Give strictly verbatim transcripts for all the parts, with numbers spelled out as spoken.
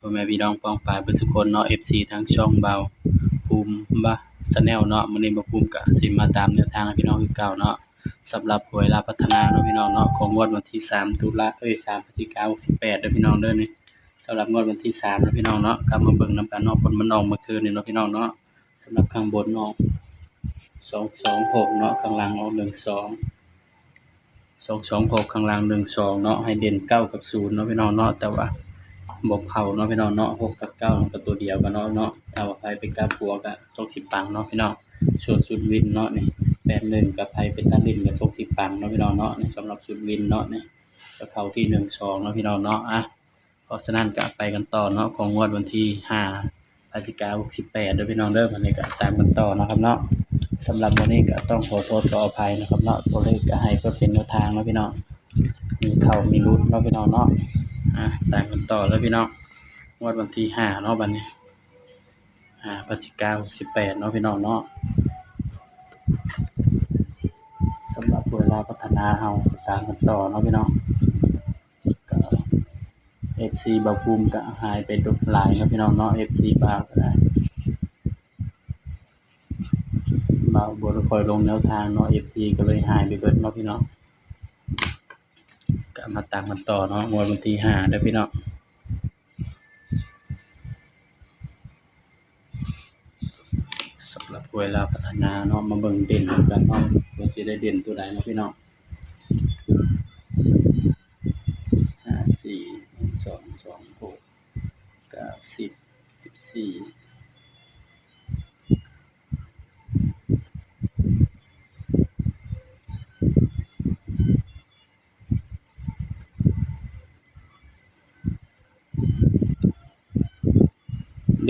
พ่อแม่พี่น้องป้องปายเบิดสุคนเนาะ เอฟซี ทางช่องบ่าวภูมิบ่าวชาแนลเนาะ มื้อนี้บ่าวภูมิก็สิมาตามแนวทางให้พี่น้องคือเก่าเนาะ สำหรับหวยลาวพัฒนาเนาะพี่น้องเนาะ ของงวดวันที่สามตุลา เอ้ย สามพฤศจิกา หกสิบแปดเด้อพี่น้องเด้อนี่ สำหรับงวดวันที่สามเนาะพี่น้องเนาะ ก็มาเบิ่งนำกันเนาะ ผลมันออกเมื่อคืนนี้เนาะพี่น้องเนาะ สำหรับข้างบนออก สองสองหกเนาะ ข้างล่างออก หนึ่งสอง สองสองหก ข้างล่าง หนึ่งสองเนาะ ให้เด่นเก้ากับศูนย์เนาะพี่น้องเนาะ แต่ว่าบ่เข้าเนาะพี่น้องเนาะ หกกับเก้ามันก็ตัวเดียวกันเนาะเนาะ ถ้าว่าไผไปกลับหัวก็ตกสิปังเนาะพี่น้อง ส่วนชุดวินเนาะนี่ แปดหนึ่ง กับไผไปตัดเล่นก็ตกสิปังเนาะพี่น้องเนาะ นี่สำหรับชุดวินเนาะนี่ ก็เข้าที่ หนึ่งสองเนาะพี่น้องเนาะ อ่ะ เพราะฉะนั้นก็ไปกันต่อเนาะ ของงวดวันที่ห้าพฤศจิกา หกสิบแปดเด้อพี่น้องเด้อ วันนี้ก็ตามกันต่อเนาะครับเนาะ สำหรับวันนี้ก็ต้องขอโทษขออภัยนะครับเนาะ ตัวเลขก็ให้เพื่อเป็นแนวทางเนาะพี่น้อง มีเข้ามีหลุดเนาะพี่น้องเนาะ อ่ะ ตามกันต่อเลยพี่น้อง งวดวันที่ห้าเนาะ บัดนี้ ห้าพฤศจิกา หกสิบแปดเนาะพี่น้องเนาะ สำหรับหวยลาวพัฒนาเฮาก็ตามกันต่อเนาะพี่น้อง ก็ เอฟซี บ่าวภูมิก็หายไปหลายเนาะพี่น้องเนาะ เอฟซี บ่าวก็ได้ บ่าวบ่ได้ค่อยลงแนวทางเนาะ เอฟซี ก็เลยหายไปเบิดเนาะพี่น้อง ก็มาตามกันต่อเนาะ งวดวันที่ห้าเด้อพี่น้อง สำหรับหวยลาวพัฒนาเนาะ มาเบิ่งเด่นนำกันเนาะ ว่าสิได้เด่นตัวใดเนาะพี่น้อง ห้าสี่ สองสองหก เก้า สิบ สิบสี่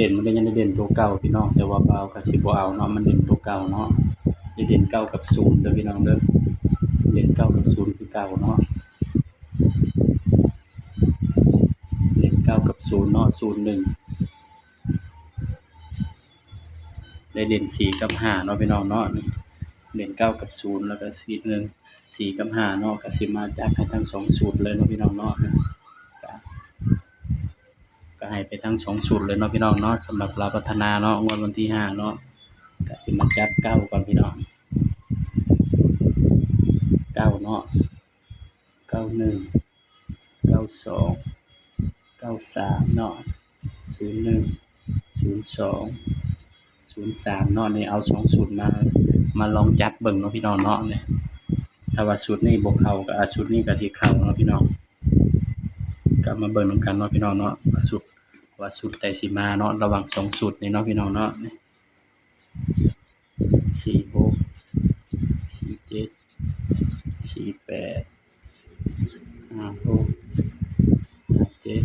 เด่นมันก็ยังได้เด่นตัวเก่าพี่น้อง แต่ว่าบ่าวก็สิบ่เอาเนาะ มันเด่นตัวเก่าเนาะ ได้เด่นเก้ากับศูนย์เด้อพี่น้องเด้อ เด่นเก้ากับศูนย์คือเก่าเนาะ เด่นเก้ากับศูนย์เนาะ ศูนย์หนึ่ง ได้เด่นสี่กับห้าเนาะพี่น้องเนาะ เด่นเก้ากับศูนย์ แล้วก็สี่หนึ่ง สี่กับห้าเนาะ ก็สิมาจับให้ทั้งสองชุดเลยเนาะพี่น้องเนาะ ก็ ก็ให้ไปทั้งสองชุดเลยเนาะพี่น้องเนาะ สำหรับลาวพัฒนาเนาะ งวดวันที่ห้าเนาะ ก็สิมาจับเก้าก่อนพี่น้อง เก้าเนาะ เก้าหนึ่ง เก้าสอง เก้าสามเนาะ ศูนย์หนึ่ง ศูนย์สอง ศูนย์สามเนาะ นี่เอาสองชุดมา มาลองจับเบิ่งเนาะพี่น้องเนาะ นี่ ถ้าว่าชุดนี้บ่เข้าก็ อ่ะ ชุดนี้ก็สิเข้าเนาะพี่น้อง ก็มาเบิ่งนำกันเนาะพี่น้องเนาะ ว่าชุด ว่าชุดใดสิมาเนาะ ระหว่างสองชุดนี้เนาะพี่น้องเนาะ นี่ สี่หก สี่เจ็ด สี่แปด ห้าหก ห้าเจ็ด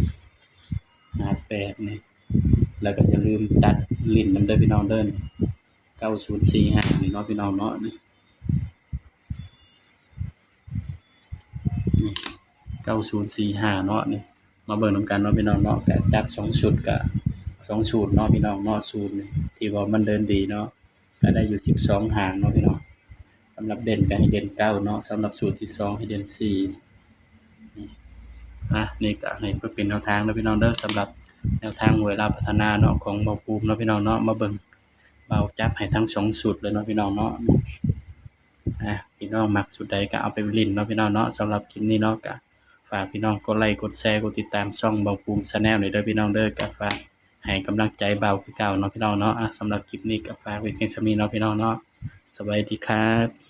ห้าแปด นี่ แล้วก็อย่าลืมตัดเล่นนำเด้อพี่น้องเด้อ เก้าศูนย์สี่ห้า นี่เนาะพี่น้องเนาะ นี่ นี่ เก้าศูนย์สี่ห้า เนาะ นี่ มาเบิ่งนำกันเนาะพี่น้องเนาะ ก็จับสองชุด ก็สองชุดเนาะพี่น้องเนาะ ชุดนี่ ที่ว่ามันเดินดีเนาะ ก็ได้อยู่สิบสองหางเนาะพี่น้อง สำหรับเด่นก็ให้เด่นเก้าเนาะ สำหรับชุดที่สองให้เด่นสี่ นี่ อ่ะ นี่ก็ให้เพื่อเป็นแนวทางเนาะพี่น้องเด้อ สำหรับแนวทางหวยลาวพัฒนาเนาะ ของบ่าวภูมิเนาะพี่น้องเนาะ มาเบิ่ง บ่าวจับให้ทั้งสองชุดเลยเนาะพี่น้องเนาะ อ่ะ พี่น้องมักชุดใดก็เอาไปเล่นเนาะพี่น้องเนาะ สำหรับคลิปนี้เนาะ ก็ฝากพี่น้องกดไลค์ กดแชร์ กดติดตามช่องบ่าวภูมิ Channel หน่อยเด้อพี่น้องเด้อ ก็ฝากให้กำลังใจบ่าวคือเก่าเนาะพี่น้องเนาะ อ่ะ สำหรับคลิปนี้ก็ฝากไว้เพียงเท่านี้เนาะพี่น้องเนาะ สวัสดีครับ